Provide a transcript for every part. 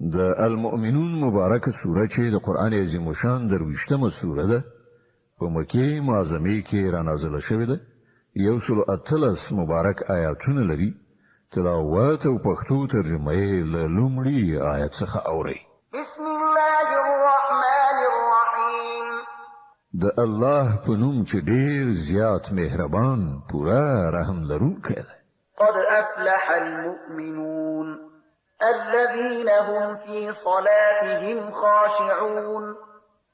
د المؤمنون مبارکه سوره چې د قرآن عظیم الشان 23مه سوره ده، په مکې معظمې کې را نازله شوې ده، 118 مبارک آیاتونه لري. تلاوت او پښتو ترجمه یې له لومړي آیت څخه اورئ. بسم الله الرحمن الرحیم. د الله په نوم چې ډیر زیات مهربان، پوره رحم لرونکی دی. قد افلح المؤمنون الذين هم في صلاتهم خاشعون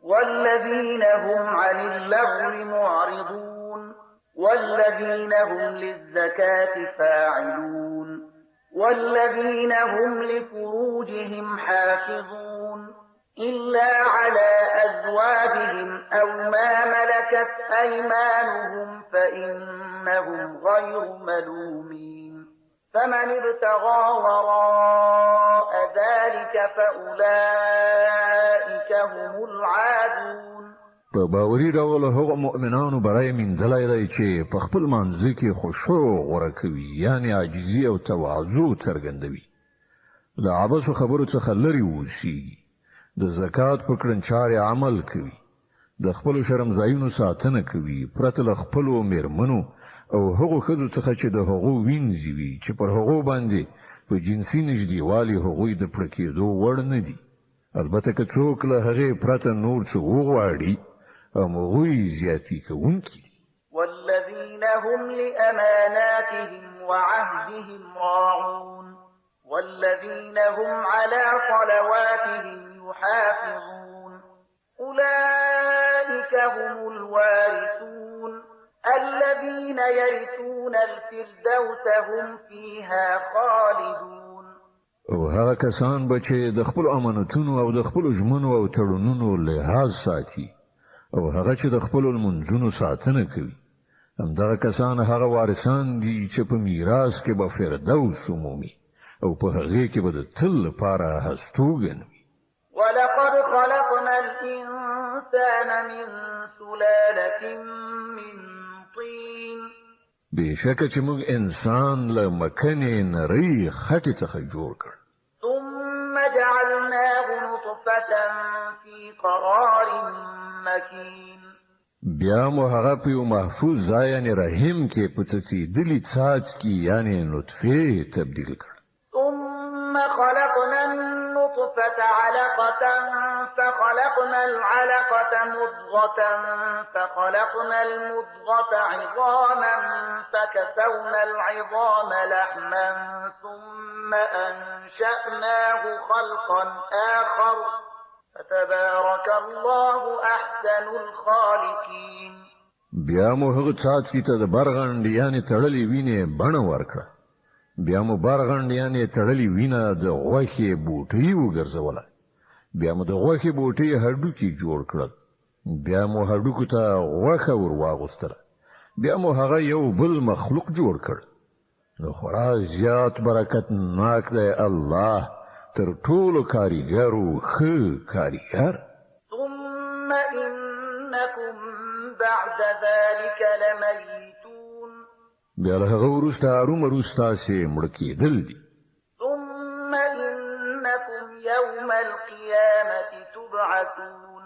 والذين هم عن اللغو معرضون والذين هم للزكاة فاعلون والذين هم لفروجهم حافظون إلا على أزواجهم أو ما ملكت أيمانهم فإنهم غير ملومين فمن ابتغى وراء ذلك فأولئك هم العادون. په باوري ډول هغو مؤمنانو بری میندلی دی چې په خپل منځ کې خشوع غوره کوي، یعنې عاجزي او تواضع څرګندوي، له عبثو خبرو څخه لرې اوسیږي، د زکات په کړنچارې عمل کوي، د خپلو شرمځایونو ساتنه کوي، پرته له خپلو میرمنو او هغو ښځو څخه چې د هغو وینځي وي چې پر هغو باندې په جنسي نږدېوالي هغوی د پړه کېدو وړ نه دي. البته که څوک له هغې پرته نور څه وغواړي، همغوی زیاتي کوونکي دي. والذین هم لأماناتهم وعهدهم راعون والذین هم على صلواتهم يحافظون أولئك هم الوارثون الذين يرثون الفردوس هم فيها خالدون. او هغه کسان به چې د خپلو امانتونو او د خپلو ژمنو او تړونونو لحاظ ساتي، او هغه چې د خپلو لمونځونو ساتنه کوي، همدغه کسان هغه وارثان دي چې په میراث کې به فردوس ومومي او په هغې کې به د تل لپاره هستوګن وي. ولقد خلقنا الإنسان من سلالة من طين. بېشکه چې موږ انسان له مکنې نرۍ خټې څخه جوړ کړ. ثم جعلناه نطفة في قرار مكين. بیا مو هغه په یو محفوظ ځای یعنې رحم کې په څڅېدلي څاڅکي یعنې نطفې تبدیل کړ. ثم خلقنا النطفة علقة فخلقنا العلقة مضغة فخلقنا المضغة عظاما فكسونا العظام لحما ثم أنشأناه خلقا آخر فتبارك الله أحسن الخالقين. بیا مو هغه څاڅکي ته د برغنډ یعنې تړلې وینې بڼه ورکړه. بیا مو برغنډ یعنې تړلې وینه د غوښې بوټۍ وګرځوله. بیا مو د غوښې بوټۍ هډوکي جوړ کړل. بیا مو هډوکو ته غوښه ور واغوستله. بیا مو هغه یو بل مخلوق جوړ کړ. نو خورا زیات برکت ناک دی الله، تر ټولو کاریګرو ښه کاریګر. ثم انکم بعد ذلك لمیتون. بیا له هغه وروسته هرومرو ستاسې مړه کېدل دي. ثم انکم یوم القیامة تبعثون.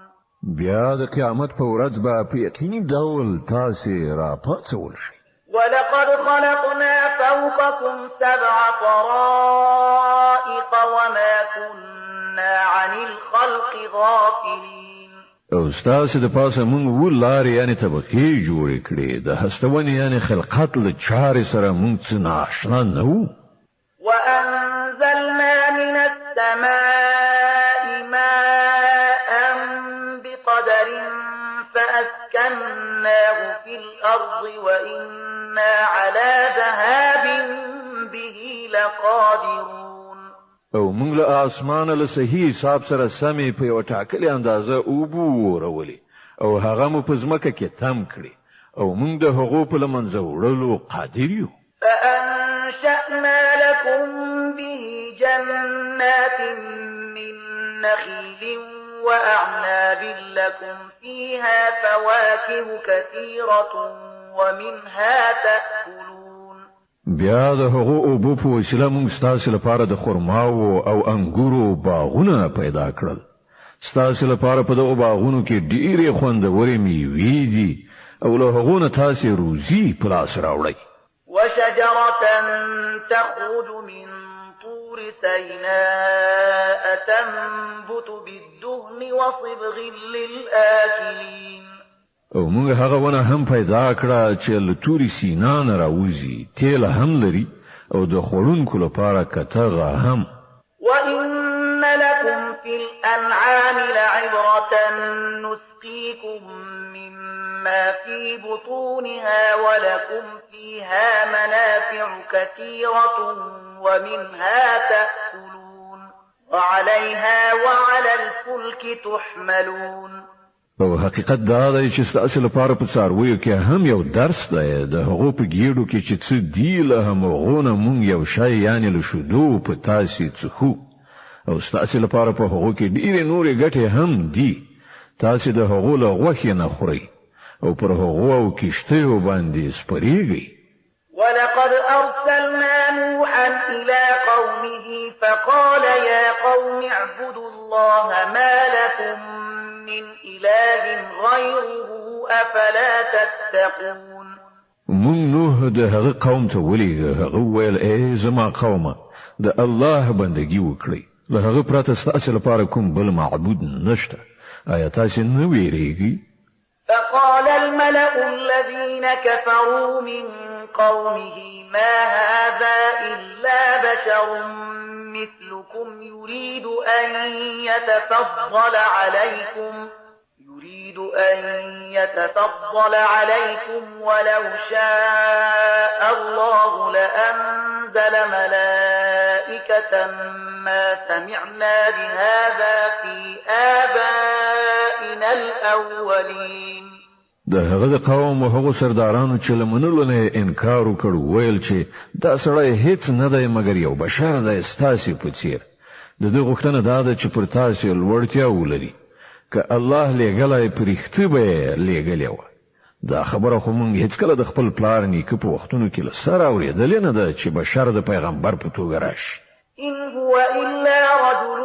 بیا د قیامت په ورځ به په یقیني ډول تاسې راپاڅول شئ. ولقد خلقنا فوقكم 7 طرائق وما كنا عن الخلق غافلين. او ستاسې د پاسه موږ اووه لارې یعنې طبقې جوړې کړې، د هستونې یعنې خلقت له چارې سره موږ څه نااشنا نه وو. وأنزلنا من السماء ماء بقدر فأسكناه في الأرض وإنا على ذهاب به لقادرون. او موږ له آسمانه له صحیح حساب سره سمې په یوه ټاکلې اندازه اوبه وورولې او هغه مو په ځمکه کې تم کړې، او موږ د هغو په له منځه وړلو قادر یو. فأنشأنا لكم به جنات من نخيل وأعناب لكم فيها فواكه كثيرة ومنها تأكلون. بیا د هغو اوبو په وسیله موږ ستاسې لپاره د خرماوو او انګورو باغونه پیدا کړل. ستاسو لپاره په دغو باغونو کې ډېرې خوندورې میوې دي او له هغو نه تاسې روزي په لاس راوړئ. وشجرة تخرج من طور سيناء تنبت بالدهن وصبغ للآكلين. او موږ هغه ونه هم پیدا کړه چې له تورې سینا نه راوځي، تیل هم لري او د خوړونکو لپاره کتغه هم. وإن لكم في الأنعام لعبرة نسقيكم مما في بطونها ولكم فيها منافع كثيرة ومنها تأكلون وعليها وعلى الفلك تحملون. او حقیقت دا دی چې ستاسو لپاره په څارویو کې هم یو درس دی. د هغو په ګیډو کې چې څه دي، له همغو نه مونږ یو شی، یعنې له شیدو، په تاسې څښو، او ستاسو لپاره په هغو کې ډېرې نورې ګټې هم دي. تاسې د هغو له غوښې نه خورئ او پر هغو او کښتیو باندې سپرېږئ. ولقد أرسلنا نوحا إلى قومه فقال يا قوم اعبدوا الله ما لكم من إله غيره أفلا تتقون. مونږ نوح د هغه قوم ته ولېږه. هغه وویل: ای زما قومه، د الله بندگی وکړئ، له هغه پرته ستاسو لپاره کوم بل معبود نشته. آیا تاسې نه ویریږئ؟ فقال الملأ الذين كفروا من قومه ما هذا إلا بشر مثلكم يريد أن يتفضل عليكم ولو شاء الله لأنزل ملائكة ما سمعنا بهذا في آبائنا الأولين. د هغه د قوم او هغو سردارانو چې له منلو نه یې انکار وکړ ویل چې دا سړی هیڅ نه دی مګر یو بشر دی ستاسې په څیر. د ده غوښتنه دا ده چې پر تاسې لوړتیا ولري. که الله لېږلی پرښته به یې لېږلې وه. دا خبره خو مونږ هیڅکله د خپل پلار نیکه په وختونو کې له سره اورېدلې نه ده چې بشر د پیغمبر په توګه راشي. إن هو إلا رجل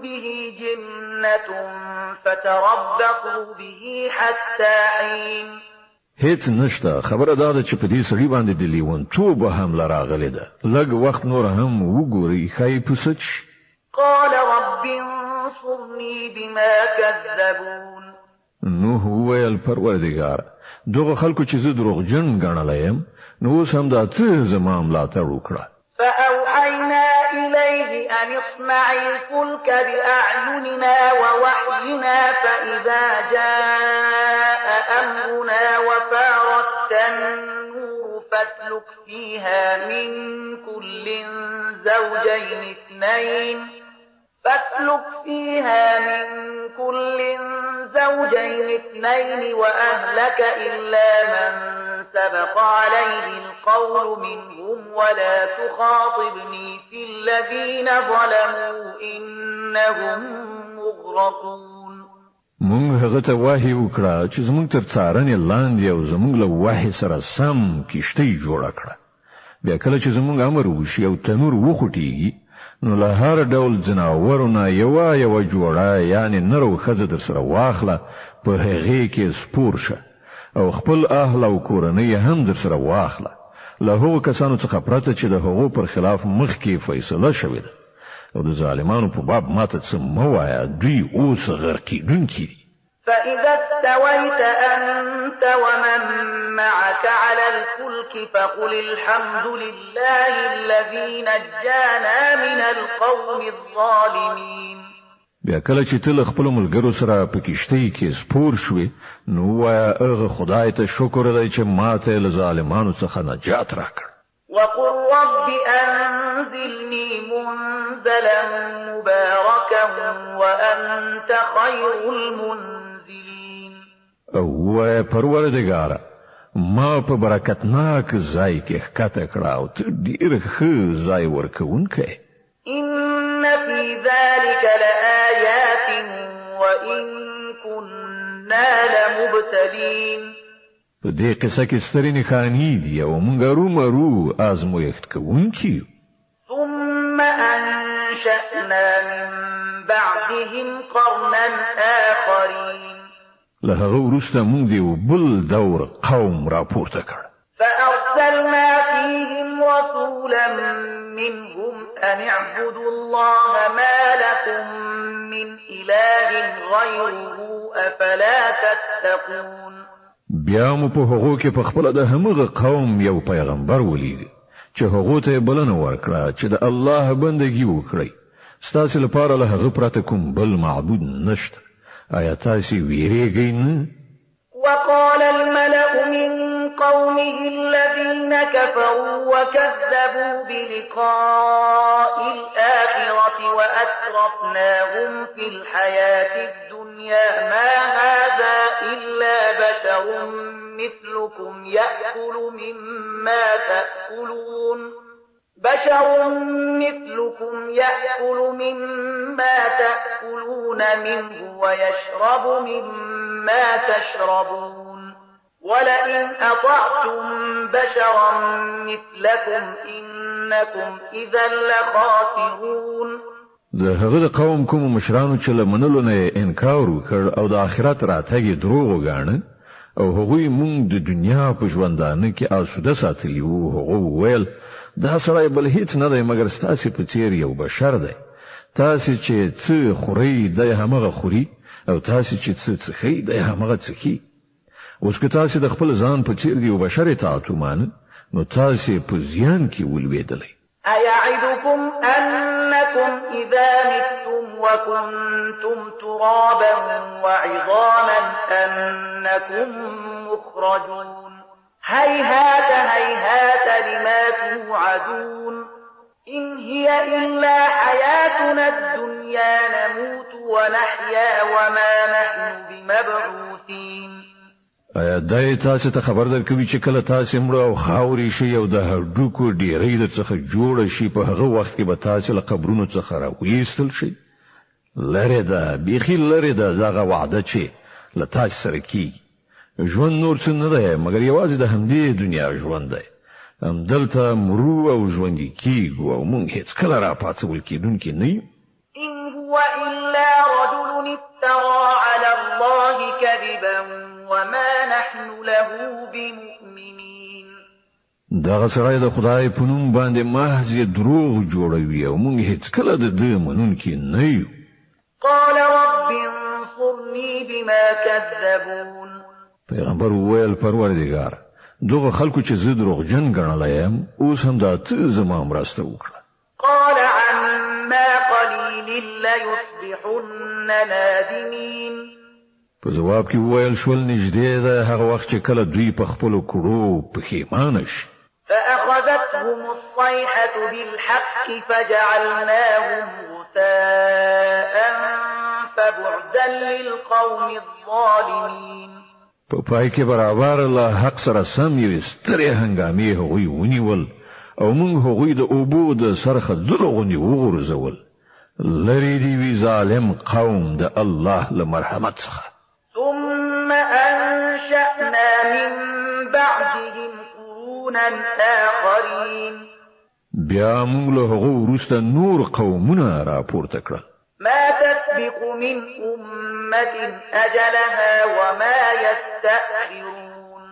به جنة فتربصوا به حتى حين. هیڅ نشته، خبره دا ده چې په دې سړي باندې د لیونتوب حمله راغلې ده. لږ وخت نور هم وګورئ، ښایي په سد شي. قال رب انصرني بما كذبون. نوح وویل: پروردګار، دغه خلکو چې زه دروغجن ګڼلی یم، نو اوس هم دا ته زما ملاتړ وکړه. فأوحينا إليه أن اصنع الفلك بأعيننا ووحينا فإذا جاء أمرنا وفارت النور فاسلك فيها من كل زوجين اثنين فاسلك فيها من كل زوجين اثنين وأهلك إلا من سبق عليه القول منهم ولا تخاطبني في الذين ظلموا إنهم مغرقون. مونږ هغه ته وحی وکړه چې زمونږ تر څارنې لاندې او زمونږ له وحی سره سم کښتۍ جوړه کړه. بیا کله چې زمونږ امر وشي او تنور وخوټیږي، نو له هر ډول ځناورو نه یوه یوه جوړه، یعنې نر او ښځه در سره واخله، په هغې کې سپور شه او خپل اهل او کورنۍ هم در سره واخله، له هغو کسانو څخه پرته چې د هغو پر خلاف مخکې فیصله شوې ده. او د ظالمانو په باب ماته څه مه وایه، دوی اوس غرقېدونکي دي. فإذا استويت أنت ومن معك على الفلك فقل الحمد لله الذي نجانا من القوم الظالمين. بیا کله چې ته له خپلو ملګرو سره په کښتۍ کې سپور شوې، نو ووایه هغه خدای ته شکر دی چې ماته یې له ظالمانو څخه نجات راکړ. وقل رب أنزلني منزلا مباركا وأنت خير المنزلين. او ووایه پروردګاره، ما په برکتناک ځای کې ښکته کړه او ته ډېر ښه ځای ورکوونکی. إن في ذلك لآيات وإن كنا لمبتلين. په دې قصه کې سترې نښانې دي او موږ هرومرو ازمویښت کوونکي یو. ثم أنشأنا من بعدهم قرنا آخرين. له هغه وروسته موږ د یو بل دور قوم راپورته کړ. فأرسلنا فيهم رسولا منهم أن اعبدوا الله ما لكم من إله غيره أفلا تتقون. بیا مو په هغو کې په خپله د همغه قوم یو پیغمبر ولیږه چې هغو ته یې بلنه ورکړه چې د الله بندګي وکړئ، ستاسې لپاره له هغه پرته کوم بل معبود نشته، آیا تاسې ویریږئ نه؟ وقال الملأ من قومه الذين كفروا وكذبوا بلقاء الآخرة وأترفناهم في الحياة الدنيا ما هذا إلا بشر مثلكم يأكل مما تأكلون بشر مثلكم يأكل مما تأكلون منه ويشرب مما تشربون ولئن أطعتم بشرا مثلكم إنكم إذا لخاسرون. د هغه د قوم کوم مشرانو چې له منلو نه یې انکار وکړ او د آخرت راتګ یې دروغ وګاڼه او هغوی مونږ د دنیا په ژوندانه کې آسوده ساتلي وو، هغو ویل دا سړی بل هیڅ نه دی مګر ستاسې په څیر یو بشر دی، تاسې چې څه خورئ دی همغه خوري او تاسې چې څه څښئ دی همغه څښي. اوس که تاسې د خپل ځان په څیر د یو بشر اطاعت ومانه نو تاسې په زیان کې ولوېدلی. أيعدكم أنكم إذا متم وكنتم ترابا وعظاما أنكم مخرجون هيهات هيهات لما توعدون إن هي إلا حياتنا الدنيا نموت ونحيا وما نحن بمبعوثين. آیا دی تاسې ته خبر درکوي چې کله تاسې مړه او خاورې شئ او د هډوکو ډیرۍ در څخه جوړه شي په هغه وخت کې به تاسې له قبرونو څخه راویستل شئ؟ لرې ده، بیخي لرې ده دغه وعده چې له تاسې سره کیږي. ژوند نور څه نه دی مګر یوازې د همدې دنیا ژوند دی، همدلته مرو او ژوندي کیږو او موږ هیڅکله راپاڅول کېدونکي نه یو. إن هو إلا رجل افترى على الله كذبا وما نحن له بمؤمنين. دغه سړی د خدای په نوم باندې محض دروغ جوړوي او موږ هیڅکله د ده منونکي نه یو. قال رب انصرني بما كذبون. پیغمبر وویل پروردګار، دغه خلکو چې زه دروغجن ګڼلی یم اوس هم دا ته زما مرسته وکړه. قال عما قليل ليصبحن نادمين. په ځواب کې وویل شول نږدې ده هغه وخت چې کله دوی په خپلو کړو پښیمانه شي. فأخذتهم الصيحة بالحق فجعلناهم غثاء فبعدا للقوم الظالمين. په پای کې برابر له حق سره سم یوې سترې هنګامې هغوی ونیول او موږ هغوی د اوبو د سرخځلو غوندې وغورځول. لرې دې وي ظالم قوم د الله له مرحمت څخه. ثم أنشأنا من بعدهم قرونا آخرين. بیا موږ له هغو وروسته نور قومونه راپورته کړل. ما تسبق من أمة أجلها وما يستأخرون.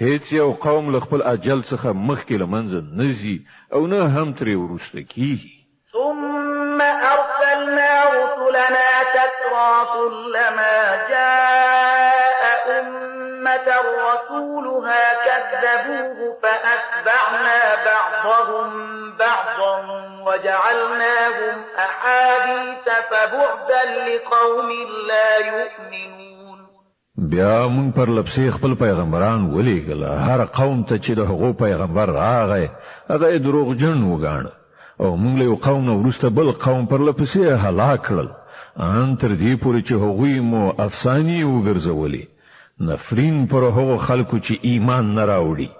هیڅ یو قوم له خپل اجل څخه مخکې له منځه نه ځي او نه هم ترې وروسته کیږي. ثم أرسلنا رسلنا تترى كلما جاء أمة رسولها كذبوه فأتبعنا بعضهم بعضا وجعلناهم أحاديث فبعدا لقوم لا يؤمنون. بیا مونږ پرلپسې خپل پیغمبران ولیږل. هر قوم ته چې د هغو پیغمبر راغی هغه یې دروغجن وګاڼه او مونږ له یو قوم نه وروسته بل قوم پرلپسې هلاک کړل، ان تر دې پورې چې هغوی مو افسانې وګرځولې. نفرین پر هغو خلکو چې ایمان نه راوړي.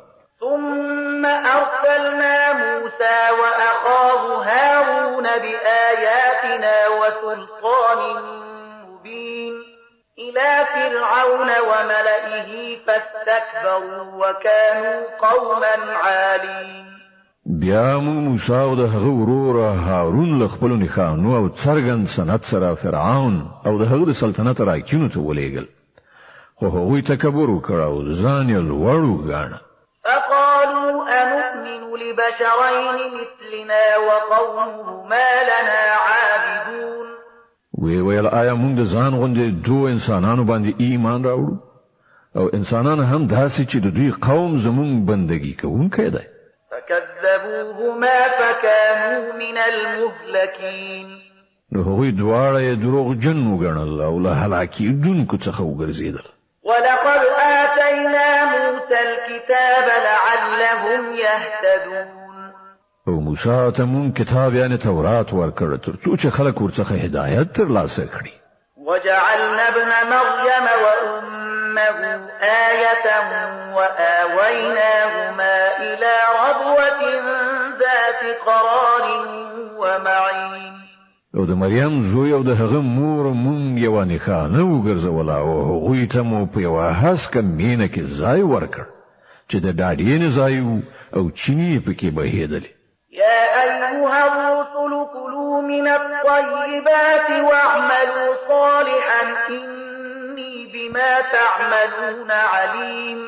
ثم أرسلنا موسى وأخاه هارون بآياتنا وسلطان مبين إلى فرعون وملئه فاستكبروا وكانوا قوما عالين. بیا موږ موسی او د هغه ورور هارون له خپلو نښانو او څرګند سند سره فرعون او د هغه د سلطنت اراکینو ته ولېږل، خو هغوی تکبر وکړ او ځان یې لوړ وګاڼه. فقالوا أنؤمن لبشرين مثلنا وقومهما لنا عابدون. ویې ویل، آیا موږ د ځان غوندې دوو انسانانو باندې ایمان راوړو؟ او انسانان هم داسې چې د دوی قوم زموږ بندګي کوونکی دی. فكذبوهما فكانوا من المهلكين. نو هغوی دواړه یې دروغجن وګڼل او له هلاکېدونکو څخه وګرځېدل. ولقد آتينا موسى الكتاب لعلهم يهتدون. او موسی ته مونږ کتاب یعنې تورات ورکړ تر څو چې خلک ورڅخه هدایت ترلاسه کړي. وجعلنا ابن مريم وأمه آية وآويناهما إلى ربوة ذات قرار ومعين. او د مریم زوی او د هغه مور مونږ یوه نښانه وګرځوله او هغوی ته مو په یوه هسکه مینه کې ځای ورکړ چې د ډاډینې ځای وو او چینې یې پکې بهېدلې. يا أيها الرسل كلوا من الطيبات واعملوا صالحا إني بما تعملون عليم.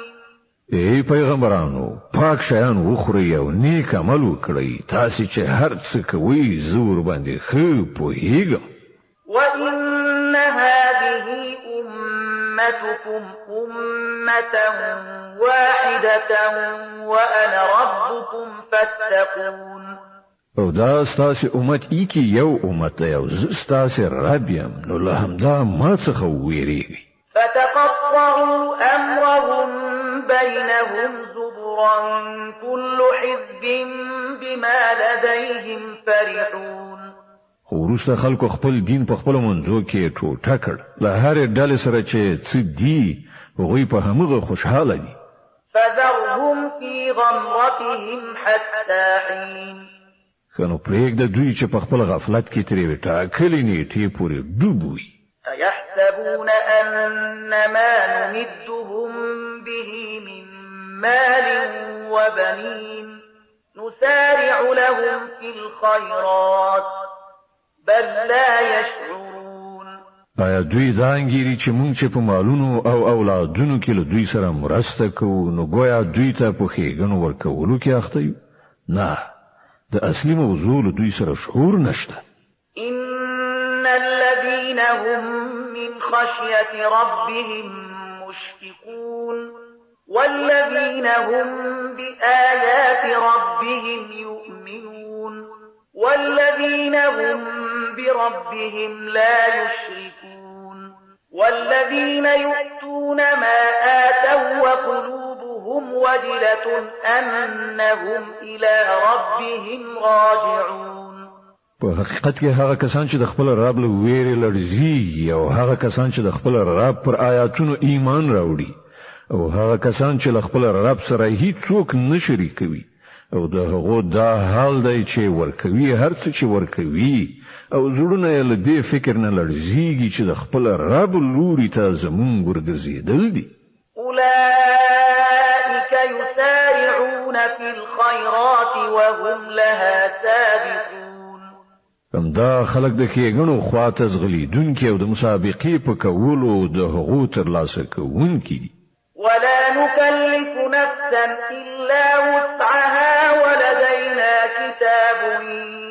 ای پیغمبرانو، پاک شیان وخورئ او نیک عمل وکړئ، تاسې چې هر څه کوئ زه ورباندې ښه پوهېږم. وإن هذه أمتكم أمة واحدة وأنا ربكم فاتقون. او دا ستاسې امت ایکي یو امت دی او زه ستاسې رب یم، نو له همدا ما څخه ووېرېږئ. فتقطعوا أمرهم بينهم زبرا كل حزب بما لديهم فرحون. خو وروسته خلکو خپل دین په خپلو منځو کې ټوټه کړ، له هرې ډلې سره چې څه دي هغوی په همغه خوشحاله دي. فذرهم في غمرتهم حتى حين. ښه نو پرېږده دوی چې په خپل غفلت کې تر یوې ټاکلې نېټې پورې ډوب وي. أيحسبون أن ما نمدهم به من مال وبنين نسارع لهم في الخيرات بل لا يشعرون. آیا دوی دا انګیري چې مونږ چې په مالونو او اولادونو کې له دوی سره مرسته کوو نو ګویا دوی ته په ښېګڼو ورکولو کې اخته یو؟ نه، د اصلي موضوع له دوی سره شعور نشته. إن الذين هم من خشية ربهم مشفقون والذين هم بآيات ربهم يؤمنون والذين هم بربهم لا يشركون والذين يؤتون ما آتوا وقلوبهم وجلة أنهم إلى ربهم راجعون. په حقیقت کې هغه کسان چې د خپل رب له ویرې لړزیږي او هغه کسان چې د خپل رب پر آیاتونو ایمان راوړي او هغه کسان چې له خپل رب سره هیڅوک نه شریکوي او د هغو دا حال دی چې ورکوي هر څه چې ورکوي او زړونه یې له دې فکر نه لړزیږي چې د خپل رب لوري ته زمونږ ورګرځېدل دي. أولئك يسارعون في الخيرات وهم لها سابقون. همدا خلک د ښېګڼو خواته ځغلېدونکي او د مسابقې په کولو د هغو ترلاسه کوونکي دي. ولا نكلف نفسا إلا وسعها ولدينا كتاب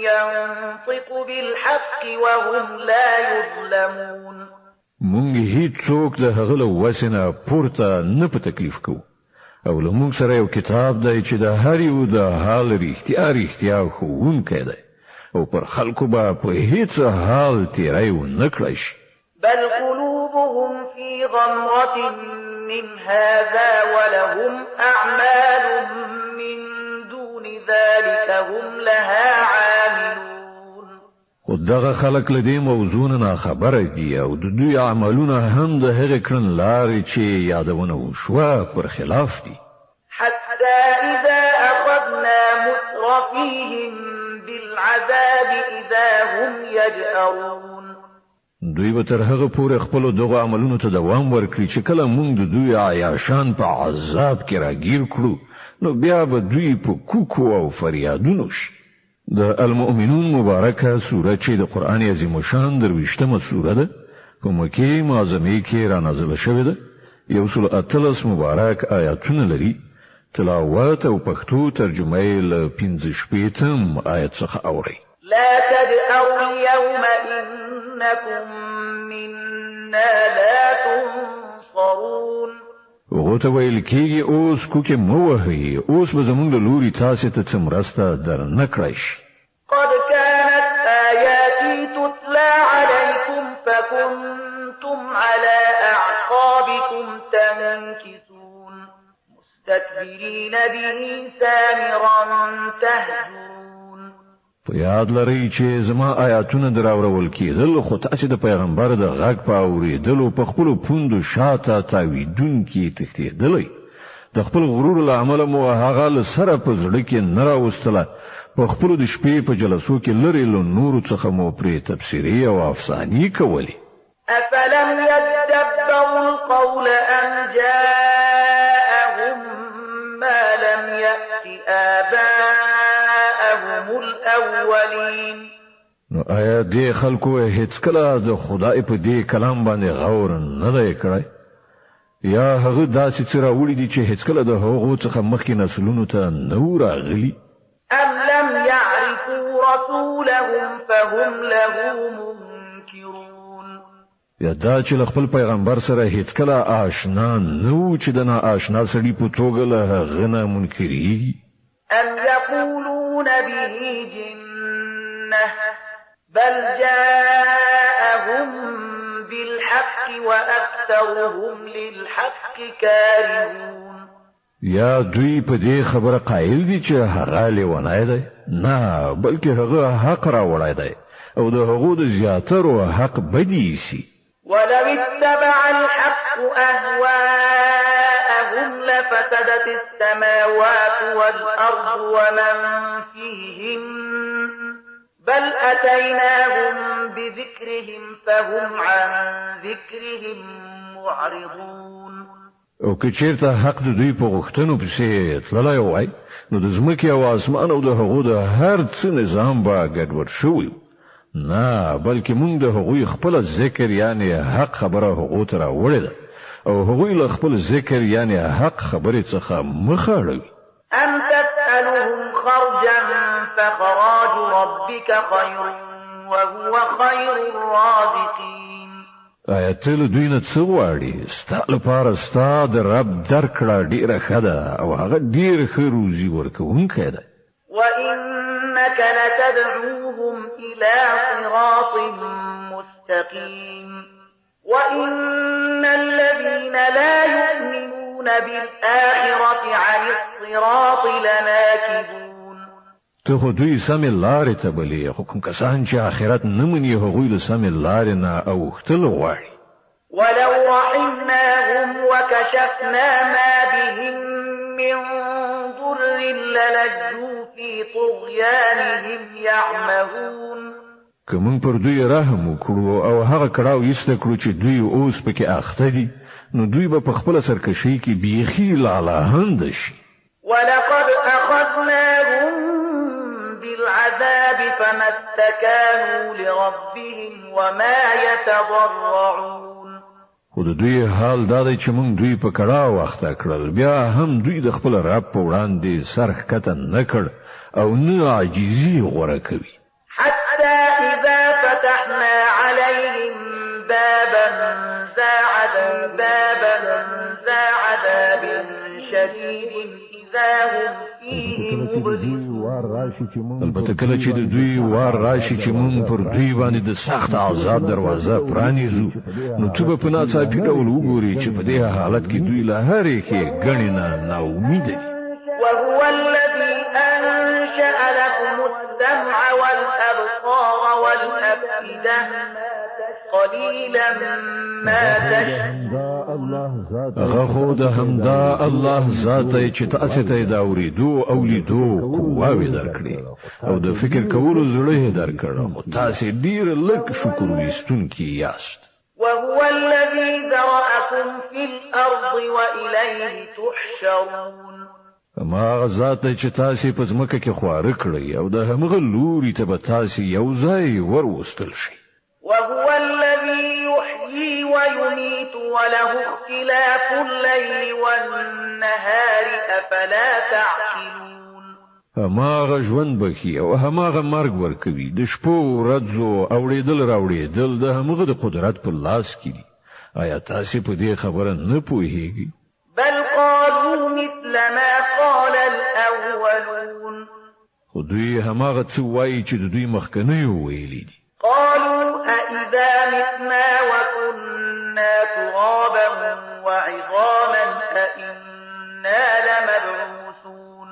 ينطق بالحق وهم لا يظلمون. مونږ هیڅوک د هغه له وسې نه پورته نه په تکلیف کوو او له مونږ سره یو کتاب دی چې د هر یو د حال رښتیا رښتیا ښوونکی دی او پر خلکو به په هیڅ حال تیری ونه کړای شي. بل قلوبهم في غمرة من هذا ولهم أعمال من دون ذلك هم لها عاملون. خو دغه خلک له دې موضوع نه ناخبره دي او د دوی عملونه هم د هغې کړنلارې چې یادونه وشوه پر خلاف دي. حتى إذا أخذنا مترفيهم بالعذاب إذا هم يجأرون. دوی به تر هغه پورې خپلو دغو عملونو ته دوام ورکړي چې کله مونږ د دوی عیاشان په عذاب کې راګیر کړو، نو بیا به دوی په کوکو او فریادونو شي. د المؤمنون مبارکه سوره چې د قرآن عظیم الشان 23مه سوره ده، په مکې معظمې کې را نازله شوې ده، 118 مبارک آیاتونه لري. تلاوت او پښتو ترجمه یې له 65 آیت څخه اورئ. لا تجأروا اليوم إنكم منا لا تنصرون. هغو ته ویل کېږي اوس کوکې مه وهئ، اوس به زموږ له لوري تاسې ته څه مرسته در نه کړای شي. قد كانت آياتي تتلى عليكم فكنتم على أعقابكم تنكسون مستكبرين به سامرا تهجرون. په یاد لرئ چې زما آیاتونه دراورول کېدل، خو تاسې د پیغمبر د غږ په اورېدلو په خپلو پوندو شاته تاوېدونکي تښتېدلی. د خپل غرور له امله مو هغه له سره په زړه کې نه راوستله، په خپلو د شپې په جلسو کې لرې له نورو څخه مو پرې تبصرې او افسانې کولې. أفلم يدبروا القول أم جاءهم ما لم يأت آباءهم الأولين. نو آیا دې خلکو هیڅکله د خدای په دې کلام باندې غور نه دی کړی؟ یا هغه داسې څه راوړي دي چې هیڅکله د هغو څخه مخکې نسلونو ته نه وو راغلي؟ أم لم يعرفوا رسولهم فهم له منكرون. یا دا چې له خپل پیغمبر سره هیڅکله آشنا نه وو چې د ناآشنا سړي په توګه له هغه نه منکرېږي؟ أم يقولون به جنة بل جاءهم بالحق وأكثرهم للحق كارهون. یا دوی په دې خبره قایل دي چې هغه لیونی دی؟ نه، بلکې هغه حق راوړی دی او د هغو د زیاترو حق بدی سي. ولو اتبع الحق أهواءهم لفسدت السماوات والأرض ومن فيهن بل أتيناهم بذكرهم فهم عن ذكرهم معرضون. او که چېرته حق د دوی په غوښتنو پسې تللی وای، نو د ځمکې او اسمان او د هغو د هر څه نظام به ګډوډ شوی و. نه، بلکې مونږ د هغوی خپله ذکر یعنې حق خبره هغو ته راوړې ده او هغوی له خپل ذکر یعنې حق خبرې څخه مخ اړوي. أم تسألهم خرجا فخراج ربك خير وهو خير الرازقين. آیا ته له دوی نه څه غواړې؟ ستا لپاره ستا د رب درکړه ډېره ښه ده او هغه ډېر ښه روزي ورکوونکی دی. وإنك لتدعوهم إلى صراط مستقيم وإن الذين لا يؤمنون بالآخرة عن الصراط لناكبون. ته خو دوی سمې لارې ته بلې، خو کوم کسان چې آخرت نه مني هغوی له سمې لارې نه اوښتل غواړي. ولو رحمناهم وكشفنا ما بهم من ضر للجوا في طغيانهم يعمهون. که موږ پر دوی رحم وکړو او هغه کړاو ایسته کړو چې دوی اوس پکې اخته دي، نو دوی به په خپله سرکشۍ کې بیخي لالهنده شي. ولقد أخذناهم بالعذاب فما استكانوا لربهم وما يتضرعون. خو د دوی حال دا دی چې موږ دوی په کړاو اخته کړل، بیا هم دوی د خپل رب په وړاندې سر ښکته نه کړ او نه عاجزي غوره کوي. حتى إذا فتحنا عليهم بابا ذا عذاب شديد إذا هم فيه مبلسون. البته کله چې د دوی وار راشي چې موږ پر دوی باندې د سخت عذاب دروازه پرانیزو، نو ته به په ناڅاپي ډول وګورې چې په دې حالت کې دوی له هرې ښېګڼې نه ناامیده دي. وهو الذي أنشأ لكم السمع والأبصار والأفئدة قليلا ما تشكرون. هغه خو د همدا الله ذات دی چې تاسو ته د اورېدو او لیدو قواوې درکړي او د فکر کولو زړه یې درکړ، خو تاسو ډیر لږ شکر ویستونکي یاست. وهو الذي ذرأكم في الأرض وإليه تحشرون. هماغه ذات دی چې تاسو په ځمکه کې خواره کړئ او د همغه لوري ته به تاسو یو ځای وروستل شئ. وهو الذي يحيي ويميت وله اختلاف الليل والنهار أفلا تعقلون. هماغه ژوند بښي او هماغه مرګ ورکوي، د شپو ورځو اوړېدل راوړېدل د همغه د قدرت په لاس کې دي. آیا تاسو په دې خبره نه پوهیږئ؟ بل قالوا مثل ما قال الأولون. خو دوی هماغه څه وایي چې د دوی مخکنیو ویلي دي. قالوا أإذا متنا وكنا ترابا وعظاما أإنا لمبعوثون.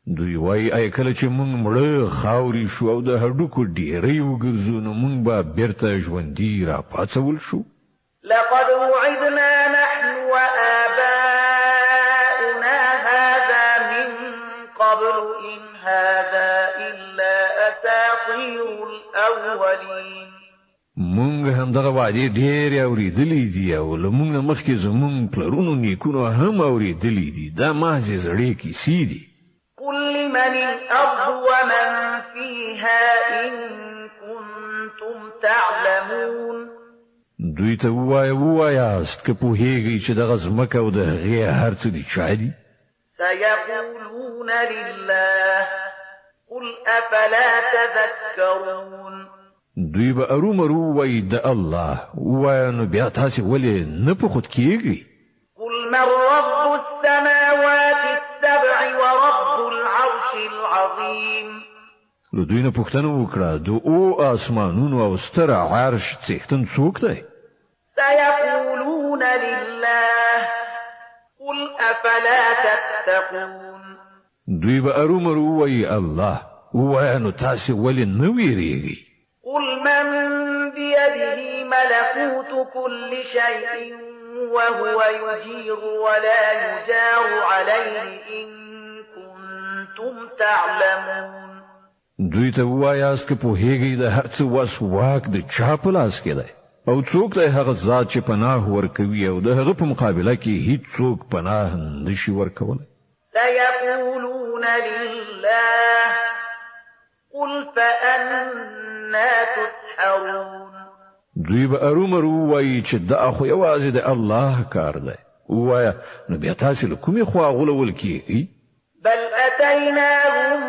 دوی وایي آیا کله چې موږ مړه خاورې شو او د هډوکو ډیرۍ وګرځو نو موږ به بیرته ژوندي راپاڅول شو؟ لقد وعدنا نحن وآباؤنا هذا من قبل إن هذا إلا أساطير الأولين. مونږ هم دغه وعدې ډېرې اورېدلې دي او له مونږ نه مخکې زمونږ پلرونو نیکونو هم اورېدلې دي. دا محضې زړې کیسې دي. قل لمن الأرض ومن فيها إن كنتم تعلمون. دوی ته ووایه ووایاست که پوهیږئ چې دغه ځمکه او د هغې هر څه د چا دي؟ سيقولون لله قل أفلا تذكرون. دوی به ارومرو وایي د الله. ووایه نو بیا تاسې ولې نه په خود کیږئ؟ قل من رب السماوات السبع ورب العرش العظيم. له دوی نه پوښتنه وکړه د اوو آسمانونو او ستر عرش څښتن څوک دی؟ سيقولون لله قل أفلا تتقون. دوی به ارومرو وایي الله. ووایه نو تاسې ولې نه ویریږئ؟ قل من بيده ملكوت كل شيء وهو يجير ولا يجار عليه إن كنتم تعلمون. دوی ته ووایاست که پوهیږئ د هر څه وس واک د چا په لاس کې دی او څوک دی هغه ذات چې پناه ورکوي او د هغه په مقابله کې هیڅوک پناه نشي ورکولی؟ سيقولون لله قل فأنا تسحرون. دوی به ارومرو ووایي چې دا خو یوازې د الله کار دی. ووایه نو بیا تاسې له کومې خوا غولول کیږئ؟ بل أتيناهم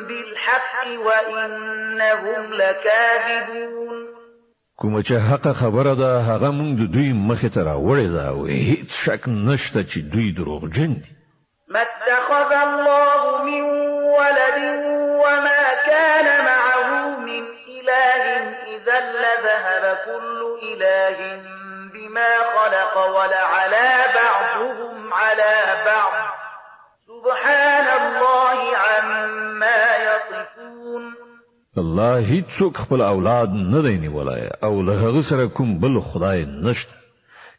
بالحق وإنهم لكاذبون. کومه چې حقه خبره ده هغه موږ د دوی مخې ته راوړې ده او هیڅ شک نشته چې دوی دروغجن دي. ما اتخذ الله من ولد وما كان معه من إله إذا لذهب كل إله بما خلق ولعلى بعضهم على بعض سبحان الله عما يصفون. الله هیڅوک خپل اولاد نه دی نیولی او له هغه سره کوم بل خدای نشته.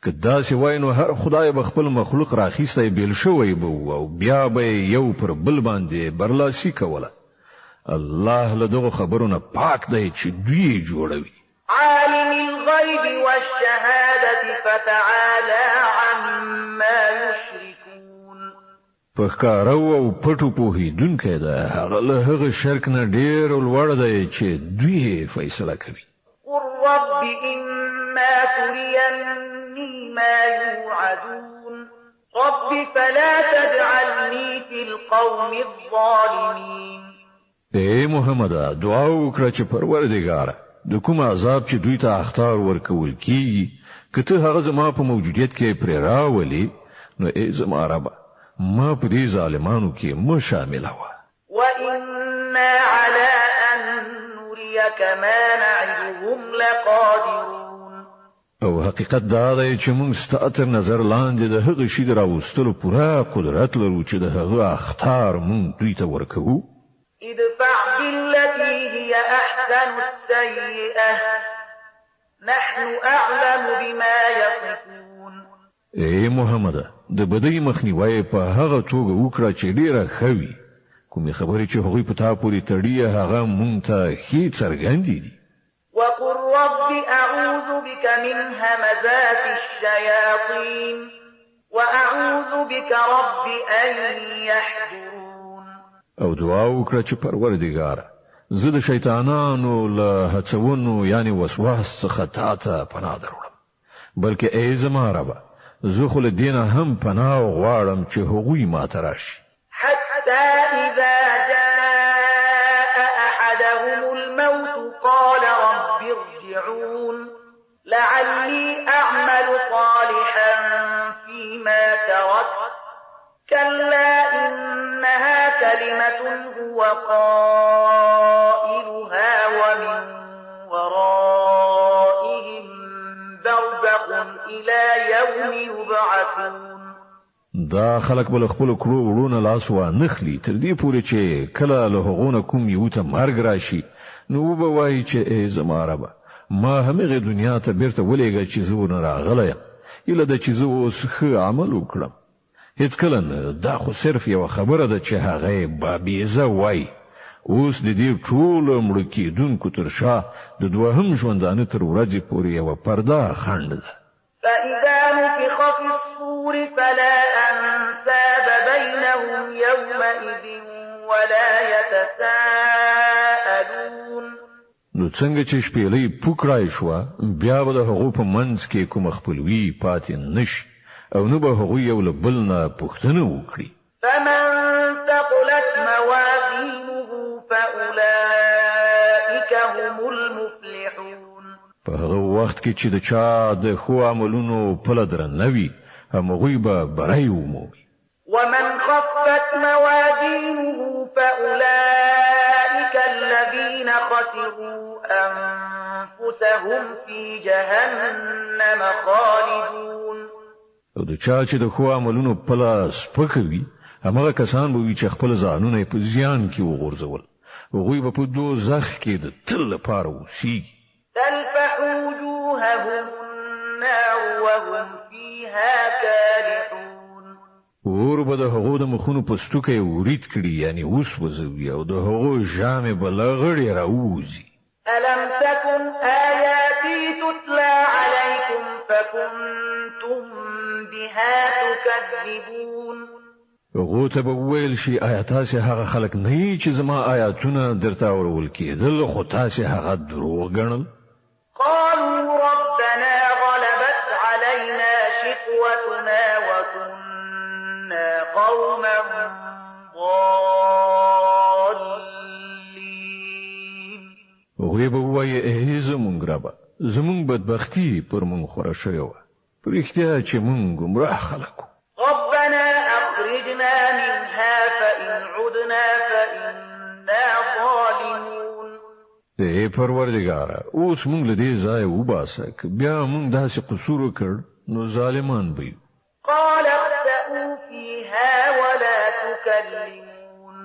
که داسې وای نو هر خدای به خپل مخلوق راخیستی بیل شوی به و او بیا به یو پر بل باندې برلاسي کوله. الله له دغو خبرو نه پاک دی چې دوی جوړوي. عالم الغيب والشهادة فتعالى عما يشركون. په ښکاره او پټو پوهېدونکی ده، هغه له هغه شرک نه ډېر لوړ دی چې دوی فیصله کوي. قل رب إما تريني ما يوعدون رب فلا تجعلني في القوم الظالمين. ای محمد، دعا وکړه چې پروردګاره د کوم عذاب چې دوی ته اخطار ورکول کیږي که ته هغه زما په موجودیت کې پرې راولې نو ای زما ربه ما په دې ظالمانو کې مه شاملوه. وإنا على أن نريك ما نعدهم لقادرون. او حقیقت دا دی چې موږ ستا تر نظر لاندې د هغه شي د راوستلو پوره قدرت لرو چې د هغه اخطار موږ دوی ته ورکوو. ادفع بالتي هي أحسن السيئة نحن أعلم بما يصفون. ای محمده، د بدۍ مخنیوی په هغه توګه وکړه چې ډیره ښه وي. کومې خبرې چې هغوی په تا پورې تړي، هغه مونږ ته ښې څرګندې دي. وقل رب أعوذ بك من همزات الشياطين وأعوذ بك رب أن يحضرون. او دعا وکړه چې پروردګاره، زه د شیطانانو له هڅونو یعنی وسواس څخه تا ته پناه دروړم، بلکې ای زما ربه، زه خو له دې نه هم پناه غواړم چې هغوی ماته راشي. حتى إذا جاء أحدهم الموت قال رب ارجعون لعلي أعمل صالحا فيما تركت كلا إنها كلمة هو قائلها ومن ورائهم برزخ إلى يوم يبعثون. دا خلک به له خپلو کړو وړو نه لاس وانخلي تر دې پورې چې کله له هغو نه کوم یو ته مرګ راشي، نو وبه وایي چې ای زما ربه، ما همغې دنیا ته بیرته ولېږه چې زه ورنه راغلی یم، هیله ده چې زه اوس ښه عمل وکړم. هیڅکله نه، دا خو صرف یوه خبره ده چې هغه یې بابیزه وایي. اوس د دې ټولو مړه کېدونکو تر شا د دوهم ژوندانه تر ورځې پورې یوه پرده خنډ ده. فإذا نفخ في الصور فلا أنساب بينهم يومئذ ولا يتساءلون. نو څنګه چې شپېلۍ پوکړای شوه، بیا به د هغو په منځ کې کومه خپلوي پاتې نشي او نه به هغوی یو له بل نه پوښتنه وکړي. فمن ثقلت موازينه فأولئك هم المفلحون. په هغه وخت کې چې د چا د ښو عملونو پله درنه وي، همغوی به بری ومومي. ومن خفت موازينه فأولئك الذين خسروا أنفسهم في جهنم خالدون. او د چا چې د ښو عملونو پله سپکه وي، همغه کسان به وي چې خپل ځانونه یې په زیان کې وغورځول. هغوی به په دوزخ کې د تل لپاره اوسیږي. تلفح وجوههم النار وهم فيها كالحون. اور به د هغو د مخونو پوستکی ورید کړي، یعنی وسوځوي، او د هغو ژامې به له غړې راووځي. ألم تكن آياتي تتلى عليكم فكنتم بها تكذبون. هغو ته به وویل شي، آیا تاسې هغه خلک نه یئ چې زما آیاتونه درته اورول کېدل، خو تاسې هغه دروغ ګڼل؟ قالوا ربنا غلبت علينا شقوتنا وكنا قوما ضالين. هغوی به ووایي، ای زموږ ربه، زموږ بدبختي پر موږ خوره شوې وه، په رښتیا چې موږ ګمراه خلک وو. ربنا أخرجنا منها فإن عدنا فإنا ظالمون. ای پروردګاره، اوس موږ له دې ځایه وباسه، که بیا موږ داسې قصور وکړ نو ظالمان به یو. قال اخسئوا فيها ولا تكلمون.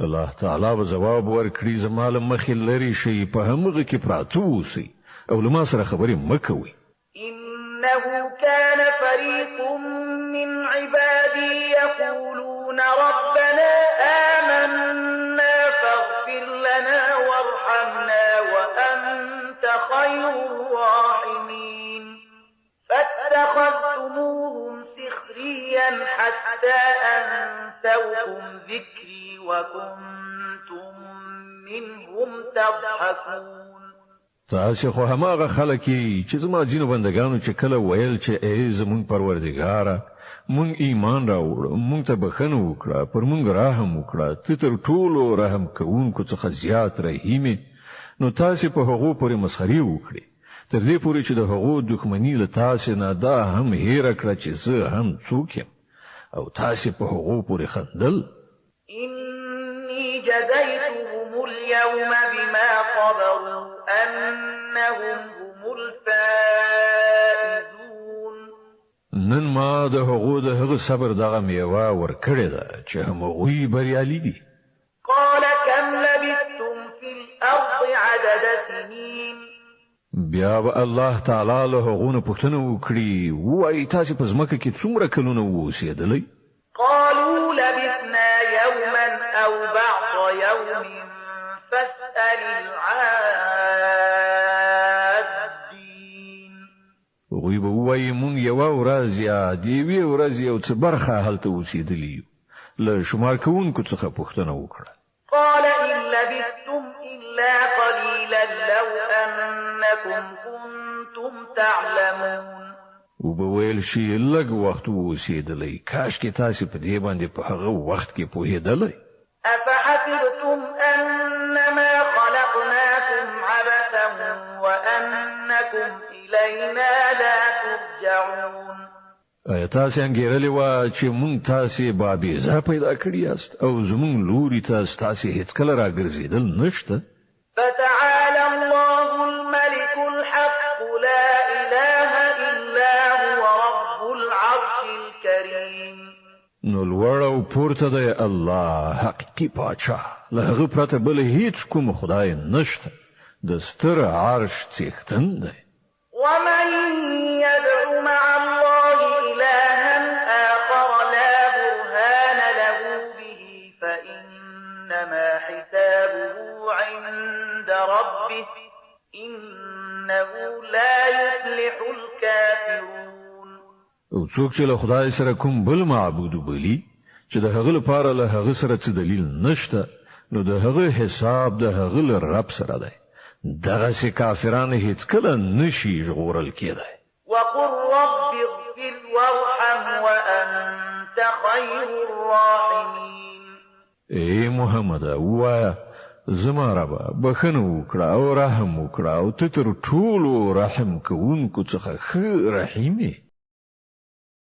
الله تعالی به ځواب ورکړي، زما له مخې لرې شئ، په همغه کې پراته اوسئ او له ما سره خبرې مه کوئ. إنه كان فريق من عبادي يقولون ربنا آمنا فاغفر لنا وارحمنا وأنت خير الراحمين. فاتخذتموهم سخريا حتى أنسوكم ذكري وكنتم منهم تضحكون. تاسې خو هماغه خلک یئ چې زما ځینو بندګانو چې کله ویل چې ای زموږ پروردګاره، مونږ ایمان راوړو، مونږ ته بخښنه وکړه، پر مونږ رحم وکړه، ته تر ټولو رحم کوونکو څخه زیات رحیم یې، نو تاسې په هغو پورې مسخرې وکړې، تر دې پورې چې د هغو دښمني له تاسې نه دا هم هېره کړه چې زه هم څوک یم، او تاسې په هغو پورې خندل. إني جزيتهم اليوم بما صبروا أنهم هم الفائزون. نن ما د هغو د هغه صبر دغه میوه ورکړې ده چې همغوی بریالي دي. قال كم لبثتم في الأرض عدد سنين. بیا به الله تعالی له هغو نه پوښتنه وکړي، ووایي تاسې په ځمکه کې څومره کلونه اوسېدلئ؟ قالوا لبثنا يوما أو بعض يوم فاسأل العادين. هغوی به ووایي مونږ یوه ورځ یا د یوې ورځې یو څه برخه هلته اوسېدلي یو، له شمار کوونکو څخه پوښتنه وکړه. قال إن لبثتم إلا قليلا لو أنكم كنتم تعلمون. وبه ویل شي لږ وخت اوسېدلی، کاشکې تاسې په دې باندې په هغه وخت کې پوهېدلی. أفحسبتم أنما خلقناكم عبثا وأنكم إلينا لا ترجعون. آیا تاسې انګېرلې وه چې مونږ تاسې بابیزه پیدا کړي یاست او زمونږ لوري ته ستاسې هېڅکله راګرځېدل نشته؟ فتعالى الله الملك الحق لا إله إلا هو رب العرش الكريم. نو لوړ او پورته دی الله حقیقي پاچا، له هغه پرته بل هیڅ کوم خدای نشته، د ستر عرش څښتن دی. ومن يدع مع الله إلها آخر لا برهان له به فإنما حسابه عند ربه إنه لا يفلح الكافرون. او څوک چې له خدای سره کوم بل معبود وبولي چې د هغه لپاره له هغه سره څه دلیل نشته، نو د هغه حساب د هغه له رب سره دی. دغسې کافران هیڅکله نشي ژغورل کېدای. وقل رب اغفر وارحم وأنت خير الراحمين. ای محمد ووایه، زما ربه بخښنه وکړه او رحم وکړه، او ته تر ټولو رحم کوونکو څخه ښه رحیم یې.